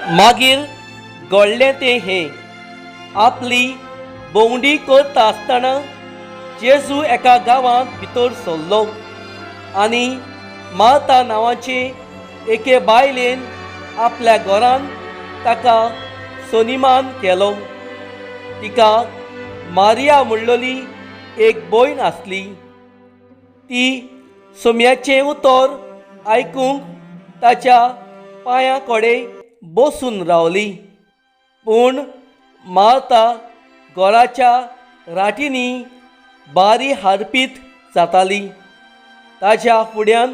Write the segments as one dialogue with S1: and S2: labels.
S1: मागीर घडलें तें हें, आपली भोंवडी करता आसतना जेजू एका गांवांत भितर सरलो आनी मार्ता नांवाचे एके बायलेन आपल्या घरांत ताका सनिमान केलो. तिका मारिया म्हणलोली एक भयण आसली. ती सोम्याचें उतर आयकूंक ताच्या पांयां कडेन बसून रावली. पूण मार्ता घराच्या राटींनी बारी हारपीत जाताली. ताज्या फुड्यान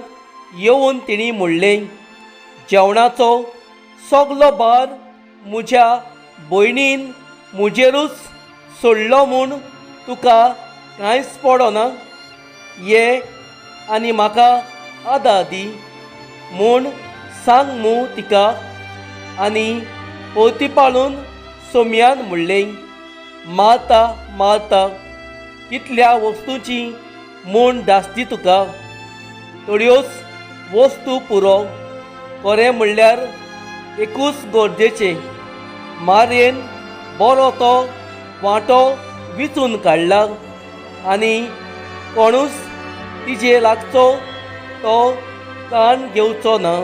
S1: येवन तिणी म्हणलें, जेवणाचो सगलो भार म्हज्या भयणीन म्हजेरूच सोडलो म्हूण तुका कांयच पडना? ये आनी म्हाका आदार दी म्हूण सांग मू तिका. आनी पोवतीपाळून सोम्यान म्हणलें, मार्ता मार्ता, कितल्या वस्तूंची म्हूण धास्ती तुका, थोड्योच वस्तू पुरो. खरें म्हणल्यार एकूच गरजेचें. मारयेन बरो तो वांटो विचून काडला आनी कोणूच तिजे लागचो तो कान घेवचो ना.